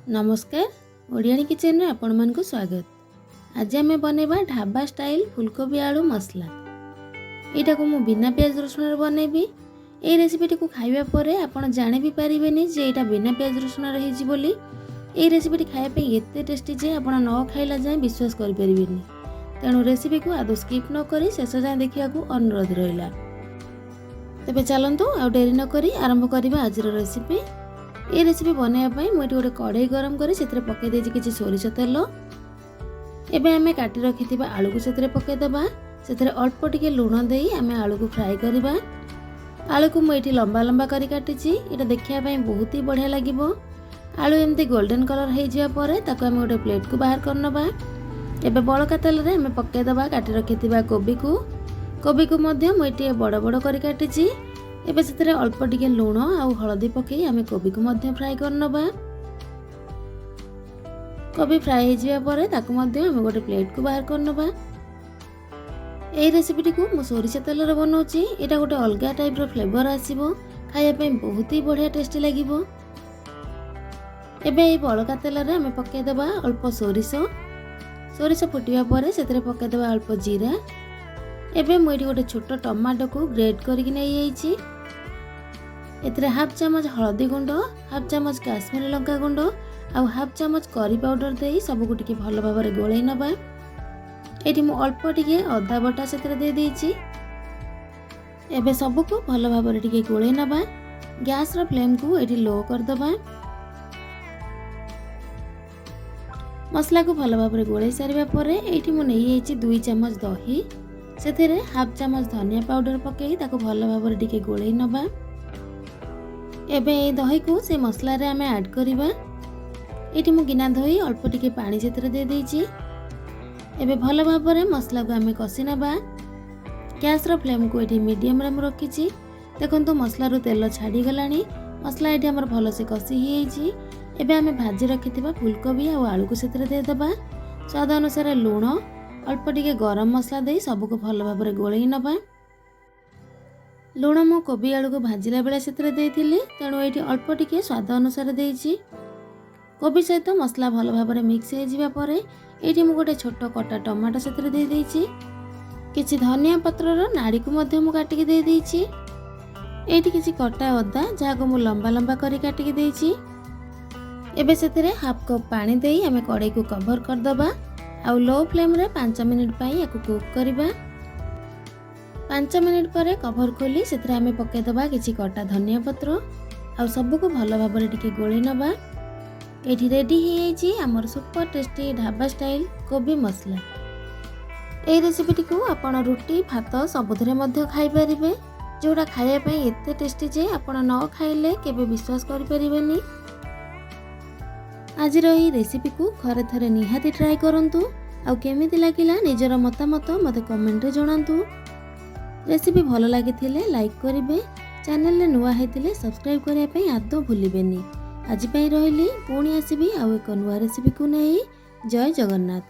ନମସ୍କାର, ଓଡ଼ିଆଣୀ କିଚେନରେ ଆପଣମାନଙ୍କୁ ସ୍ୱାଗତ। ଆଜି ଆମେ ବନେଇବା ଢାବା ଷ୍ଟାଇଲ୍ ଫୁଲକୋବି ଆଳୁ ମସଲା। ଏଇଟାକୁ ମୁଁ ବିନା ପିଆଜ ରସୁଣରେ ବନେଇବି। ଏଇ ରେସିପିଟିକୁ ଖାଇବା ପରେ ଆପଣ ଜାଣି ବି ପାରିବେନି ଯେ ଏଇଟା ବିନା ପିଆଜ ରସୁଣରେ ହେଇଛି ବୋଲି। ଏଇ ରେସିପିଟି ଖାଇବା ପାଇଁ ଏତେ ଟେଷ୍ଟି ଯେ ଆପଣ ନ ଖାଇଲା ଯାଏଁ ବିଶ୍ୱାସ କରିପାରିବେନି। ତେଣୁ ରେସିପିକୁ ଆଦୌ ସ୍କିପ୍ ନ କରି ଶେଷ ଯାଏଁ ଦେଖିବାକୁ ଅନୁରୋଧ ରହିଲା। ତେବେ ଚାଲନ୍ତୁ, ଆଉ ଡେରି ନ କରି ଆରମ୍ଭ କରିବା ଆଜିର ରେସିପି। ଏଇ ରେସିପି ବନାଇବା ପାଇଁ ମୁଁ ଏଠି ଗୋଟେ କଢ଼େଇ ଗରମ କରି ସେଥିରେ ପକାଇ ଦେଇଛି କିଛି ସୋରିଷ ତେଲ। ଏବେ ଆମେ କାଟି ରଖିଥିବା ଆଳୁକୁ ସେଥିରେ ପକାଇଦେବା। ସେଥିରେ ଅଳ୍ପ ଟିକେ ଲୁଣ ଦେଇ ଆମେ ଆଳୁକୁ ଫ୍ରାଏ କରିବା। ଆଳୁକୁ ମୁଁ ଏଇଠି ଲମ୍ବା ଲମ୍ବା କରି କାଟିଛି। ଏଇଟା ଦେଖିବା ପାଇଁ ବହୁତ ହି ବଢ଼ିଆ ଲାଗିବ। ଆଳୁ ଏମିତି ଗୋଲ୍ଡେନ୍ କଲର୍ ହେଇଯିବା ପରେ ତାକୁ ଆମେ ଗୋଟେ ପ୍ଲେଟ୍କୁ ବାହାର କରିନେବା। ଏବେ ବଳକା ତେଲରେ ଆମେ ପକାଇଦେବା କାଟି ରଖିଥିବା କୋବିକୁ। କୋବିକୁ ମଧ୍ୟ ମୁଁ ଏଠି ବଡ଼ ବଡ଼ କରି କାଟିଛି। ଏବେ ସେଥିରେ ଅଳ୍ପ ଟିକେ ଲୁଣ ଆଉ ହଳଦୀ ପକାଇ ଆମେ କୋବିକୁ ମଧ୍ୟ ଫ୍ରାଏ କରିନେବା। କୋବି ଫ୍ରାଏ ହେଇଯିବା ପରେ ତାକୁ ମଧ୍ୟ ଆମେ ଗୋଟେ ପ୍ଲେଟ୍କୁ ବାହାର କରିନେବା। ଏଇ ରେସିପିଟିକୁ ମୁଁ ସୋରିଷ ତେଲରେ ବନାଉଛି। ଏଇଟା ଗୋଟେ ଅଲଗା ଟାଇପ୍ର ଫ୍ଲେଭର୍ ଆସିବ, ଖାଇବା ପାଇଁ ବହୁତ ହି ବଢ଼ିଆ ଟେଷ୍ଟି ଲାଗିବ। ଏବେ ଏଇ ବଳକା ତେଲରେ ଆମେ ପକାଇଦେବା ଅଳ୍ପ ସୋରିଷ। ସୋରିଷ ଫୁଟିବା ପରେ ସେଥିରେ ପକାଇଦେବା ଅଳ୍ପ ଜିରା। ଏବେ ମୁଁ ଏଇଠି ଗୋଟେ ଛୋଟ ଟମାଟୋକୁ ଗ୍ରେଟ୍ କରିକି ନେଇଯାଇଛି। ଏଥିରେ ହାଫ୍ ଚାମଚ ହଳଦୀ ଗୁଣ୍ଡ, ହାଫ୍ ଚାମଚ କାଶ୍ମୀରୀ ଲଙ୍କା ଗୁଣ୍ଡ ଆଉ ହାଫ୍ ଚାମଚ କରି ପାଉଡ଼ର ଦେଇ ସବୁକୁ ଟିକେ ଭଲ ଭାବରେ ଗୋଳେଇ ନେବା। ଏଇଠି ମୁଁ ଅଳ୍ପ ଟିକେ ଅଦା ବଟା ସେଥିରେ ଦେଇଦେଇଛି। ଏବେ ସବୁକୁ ଭଲ ଭାବରେ ଟିକେ ଗୋଳେଇ ନେବା। ଗ୍ୟାସ୍ର ଫ୍ଲେମ୍କୁ ଏଇଠି ଲୋ କରିଦେବା। ମସଲାକୁ ଭଲ ଭାବରେ ଗୋଳେଇ ସାରିବା ପରେ ଏଇଠି ମୁଁ ନେଇଯାଇଛି 2 ଚାମଚ ଦହି। ସେଥିରେ ହାଫ୍ ଚାମଚ ଧନିଆ ପାଉଡ଼ର ପକାଇ ତାକୁ ଭଲ ଭାବରେ ଟିକେ ଗୋଳେଇ ନେବା। ଏବେ ଏଇ ଦହିକୁ ସେ ମସଲାରେ ଆମେ ଆଡ଼୍ କରିବା। ଏଇଠି ମୁଁ ଗିନା ଧୋଇ ଅଳ୍ପ ଟିକେ ପାଣି ସେଥିରେ ଦେଇଦେଇଛି। ଏବେ ଭଲ ଭାବରେ ମସଲାକୁ ଆମେ କଷି ନେବା। ଗ୍ୟାସ୍ର ଫ୍ଲେମ୍କୁ ଏଠି ମିଡ଼ିୟମରେ ମୁଁ ରଖିଛି। ଦେଖନ୍ତୁ, ମସଲାରୁ ତେଲ ଛାଡ଼ିଗଲାଣି। ମସଲା ଏଠି ଆମର ଭଲସେ କଷି ହେଇଯାଇଛି। ଏବେ ଆମେ ଭାଜି ରଖିଥିବା ଫୁଲକୋବି ଆଉ ଆଳୁକୁ ସେଥିରେ ଦେଇଦେବା। ସ୍ୱାଦ ଅନୁସାରେ ଲୁଣ, ଅଳ୍ପ ଟିକେ ଗରମ ମସଲା ଦେଇ ସବୁକୁ ଭଲ ଭାବରେ ଗୋଳେଇ ନେବା। ଲୁଣ ମୁଁ କୋବି ଆଳୁକୁ ଭାଜିଲା ବେଳେ ସେଥିରେ ଦେଇଥିଲି, ତେଣୁ ଏଇଠି ଅଳ୍ପ ଟିକେ ସ୍ୱାଦ ଅନୁସାରେ ଦେଇଛି। କୋବି ସହିତ ମସଲା ଭଲ ଭାବରେ ମିକ୍ସ ହେଇଯିବା ପରେ ଏଇଠି ମୁଁ ଗୋଟେ ଛୋଟ କଟା ଟମାଟୋ ସେଥିରେ ଦେଇଦେଇଛି। କିଛି ଧନିଆ ପତ୍ରର ନାଡ଼ିକୁ ମଧ୍ୟ ମୁଁ କାଟିକି ଦେଇଦେଇଛି। ଏଇଠି କିଛି କଟା ଅଦା, ଯାହାକୁ ମୁଁ ଲମ୍ବା ଲମ୍ବା କରି କାଟିକି ଦେଇଛି। ଏବେ ସେଥିରେ ହାଫ୍ କପ୍ ପାଣି ଦେଇ ଆମେ କଡ଼େଇକୁ କଭର୍ କରିଦେବା ଆଉ ଲୋ ଫ୍ଲେମ୍ରେ 5 ମିନିଟ୍ ପାଇଁ ୟାକୁ କୁକ୍ କରିବା। 5 ମିନିଟ୍ ପରେ କଭର୍ ଖୋଲି ସେଥିରେ ଆମେ ପକାଇଦେବା କିଛି କଟା ଧନିଆ ପତ୍ର ଆଉ ସବୁକୁ ଭଲ ଭାବରେ ଟିକେ ଗୋଳେଇ ନେବା। ଏଇଠି ରେଡ଼ି ହେଇଯାଇଛି ଆମର ସୁପର ଟେଷ୍ଟି ଢାବା ଷ୍ଟାଇଲ୍ କୋବି ମସଲା। ଏଇ ରେସିପିଟିକୁ ଆପଣ ରୁଟି, ଭାତ ସବୁଥିରେ ମଧ୍ୟ ଖାଇପାରିବେ, ଯେଉଁଟା ଖାଇବା ପାଇଁ ଏତେ ଟେଷ୍ଟି ଯେ ଆପଣ ନ ଖାଇଲେ କେବେ ବିଶ୍ୱାସ କରିପାରିବେନି। ଆଜିର ଏହି ରେସିପିକୁ ଘରେ ଥରେ ନିହାତି ଟ୍ରାଏ କରନ୍ତୁ ଆଉ କେମିତି ଲାଗିଲା ନିଜର ମତାମତ ମୋତେ କମେଣ୍ଟରେ ଜଣାନ୍ତୁ। ରେସିପି ଭଲ ଲାଗିଥିଲେ ଲାଇକ୍ କରିବେ। ଚ୍ୟାନେଲରେ ନୂଆ ହେଇଥିଲେ ସବସ୍କ୍ରାଇବ୍ କରିବା ପାଇଁ ଆଦୌ ଭୁଲିବେନି। ଆଜି ପାଇଁ ରହିଲି, ପୁଣି ଆସିବି ଆଉ ଏକ ନୂଆ ରେସିପିକୁ ନେଇ। ଜୟ ଜଗନ୍ନାଥ।